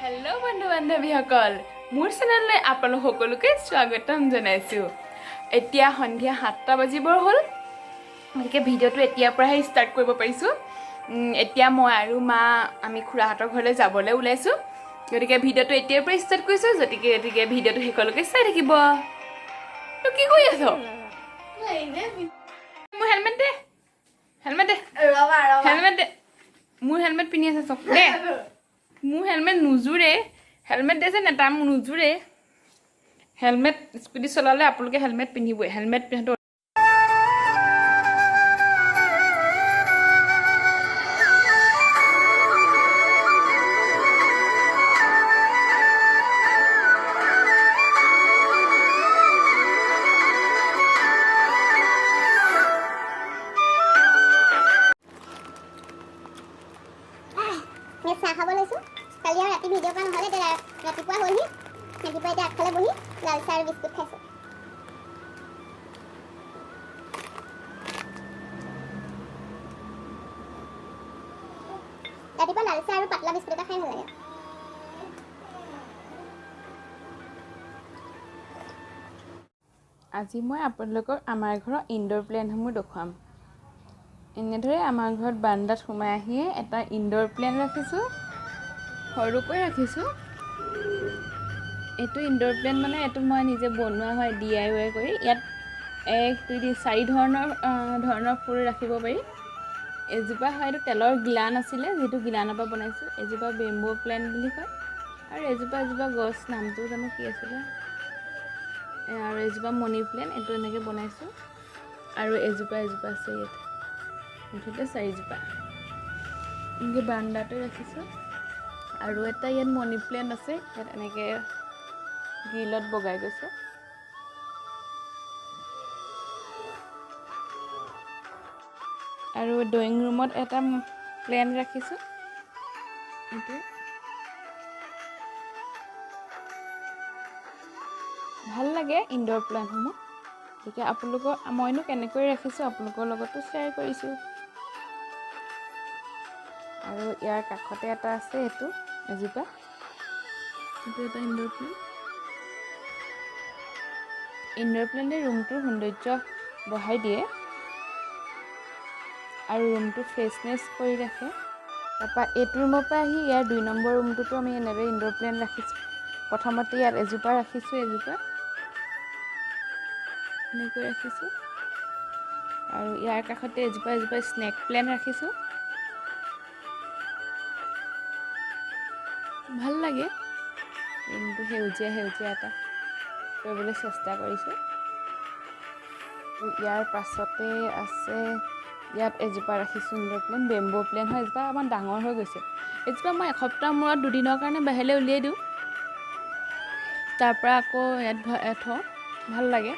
Hello' বন্ধু বান্ধৱীসকল, মোৰ চেনেললৈ আপোনালোক সকলোকে স্বাগতম জনাইছোঁ। এতিয়া সন্ধিয়া 7টা বাজিবৰ হ'ল, গতিকে ভিডিঅ'টো এতিয়াৰ পৰাহে ষ্টাৰ্ট কৰিব পাৰিছোঁ। এতিয়া মই আৰু মা আমি খুৰাহঁতৰ ঘৰলৈ যাবলৈ ওলাইছোঁ, গতিকে ভিডিঅ'টো এতিয়াৰ পৰা ষ্টাৰ্ট কৰিছোঁ। গতিকে ভিডিঅ'টো শেষলৈকে চাই থাকিব। তই কি কৰি আছ? মোৰ হেলমেট দে, হেলমেট দে। ৰবা ৰবা। হেলমেট দে। মোৰ হেলমেট পিন্ধি আছে, চক দে। মোৰ হেলমেট নোজোৰে। হেলমেট দে যে নেতা, মোৰ নোজোৰে হেলমেট। স্কুটি চলালে আপোনালোকে হেলমেট পিন্ধিবই। হেলমেট পিন্ধাটো মই চাহ খাব লৈছোঁ। কালি আৰু ৰাতি ভিডিঅ' কৰা নহ'লে, এতিয়া ৰাতিপুৱা হ'লহি। ৰাতিপুৱা এতিয়া আগফালে বহি লাল চাহ আৰু বিস্কুট খাইছোঁ। ৰাতিপুৱা লাল চাহ আৰু পাতলা বিস্কুট এটা খাই ভাল লাগে। আজি মই আপোনালোকক আমাৰ ঘৰৰ ইনড'ৰ প্লেণ্টসমূহ দেখুৱাম। এনেদৰে আমাৰ ঘৰত বাৰাণ্ডাত সোমাই আহিয়ে এটা ইনড'ৰ প্লেণ্ট ৰাখিছোঁ, সৰুকৈ ৰাখিছোঁ। এইটো ইনড'ৰ প্লেণ্ট মানে এইটো মই নিজে বনোৱা হয়, DIY কৰি। ইয়াত 1, 2, 3, 4 ধৰণৰ ফুল ৰাখিব পাৰি। এজোপা হয়, এইটো তেলৰ গিলান আছিলে, যিটো গিলানৰ পৰা বনাইছোঁ। এজোপা বেম্বো প্লেণ্ট বুলি কয় আৰু এজোপা গছ, নামটো জানো কি আছিলে, আৰু এজোপা মণি প্লেণ্ট, এইটো এনেকৈ বনাইছোঁ। আৰু এজোপা আছে ইয়াত, মুঠতে চাৰিজোপা এনেকৈ বাৰাণ্ডাতে ৰাখিছোঁ। আৰু এটা ইয়াত মণি প্লেণ্ট আছে, ইয়াত এনেকৈ গ্ৰিলত বগাই গৈছে। আৰু ড্ৰয়িং ৰুমত এটা প্লেণ্ট ৰাখিছোঁ, এইটো ভাল লাগে ইনড'ৰ প্লেণ্টসমূহ। গতিকে আপোনালোকৰ মইনো কেনেকৈ ৰাখিছোঁ আপোনালোকৰ লগতো শ্বেয়াৰ কৰিছোঁ। আৰু ইয়াৰ কাষতে এটা আছে, এইটো এজোপা, এইটো এটা ইনড'ৰ প্লেণ্ট। ইনড'ৰ প্লেণ্টে ৰুমটোৰ সৌন্দৰ্য বঢ়াই দিয়ে আৰু ৰুমটো ফ্ৰেছনেছ কৰি ৰাখে। তাৰপৰা এইটো ৰুমৰ পৰা আহি ইয়াৰ 2 নম্বৰ ৰুমটোতো আমি এনেদৰে ইনড'ৰ প্লেণ্ট ৰাখিছোঁ। প্ৰথমতে ইয়াত এজোপা ৰাখিছোঁ, এজোপা এনেকৈ ৰাখিছোঁ। আৰু ইয়াৰ কাষতে এজোপা স্নেক প্লেণ্ট ৰাখিছোঁ। ভাল লাগে ৰুমটো, সেউজীয়া সেউজীয়া এটা কৰিবলৈ চেষ্টা কৰিছোঁ। ইয়াৰ পাছতে আছে ইয়াত এজোপা ৰাখিছোঁ ইনড'ৰ প্লেণ্ট, বেম্বো প্লেণ্ট হয়। এজোপা অকণমান ডাঙৰ হৈ গৈছে। এজোপা মই এসপ্তাহ মূৰত দুদিনৰ কাৰণে বাহিৰলৈ উলিয়াই দিওঁ, তাৰপৰা আকৌ ইয়াত থওঁ, ভাল লাগে।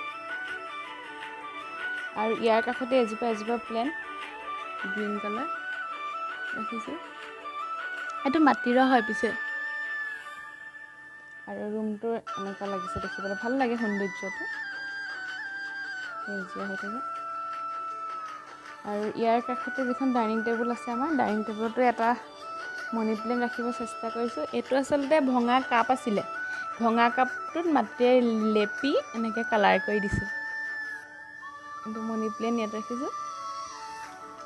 আৰু ইয়াৰ কাষতে এজোপা প্লেণ্ট গ্ৰীণ কালাৰ ৰাখিছোঁ, এইটো মাটিৰ হয় পিছে। আৰু ৰুমটো এনেকুৱা লাগিছে দেখিবলৈ, ভাল লাগে সৌন্দৰ্যটো, সেউজীয়া হৈ থাকে। আৰু ইয়াৰ কাষতে যিখন ডাইনিং টেবুল আছে আমাৰ, ডাইনিং টেবুলতো এটা মণি প্লেণ্ট ৰাখিব চেষ্টা কৰিছোঁ। এইটো আচলতে ভঙা কাপ আছিলে, ভঙা কাপটোত মাটিৰে লেপি এনেকৈ কালাৰ কৰি দিছোঁ। এইটো মণি প্লেণ্ট ইয়াত ৰাখিছোঁ,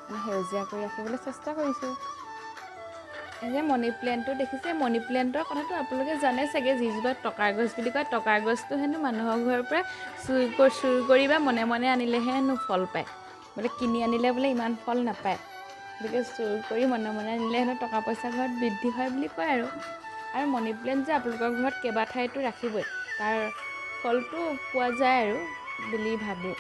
মানে সেউজীয়া কৰি ৰাখিবলৈ চেষ্টা কৰিছোঁ। এই যে মণি প্লেণ্টটো দেখিছে, মণি প্লেণ্টৰ কথাটো আপোনালোকে জানে চাগে, যিজোপা টকাৰ গছ বুলি কয়। টকাৰ গছটো হেনো মানুহৰ ঘৰৰ পৰা চুৰ কৰি বা মনে মনে আনিলেহে হেনো ফল পায়, বোলে কিনি আনিলে বোলে ইমান ফল নাপায়। গতিকে চুৰ কৰি মনে মনে আনিলে হেনো টকা পইচা ঘৰত বৃদ্ধি হয় বুলি কয়। আৰু মণি প্লেণ্ট যে আপোনালোকৰ ঘৰত কেইবা ঠাইতো ৰাখিবই, তাৰ ফলটো পোৱা যায় আৰু বুলি ভাবোঁ।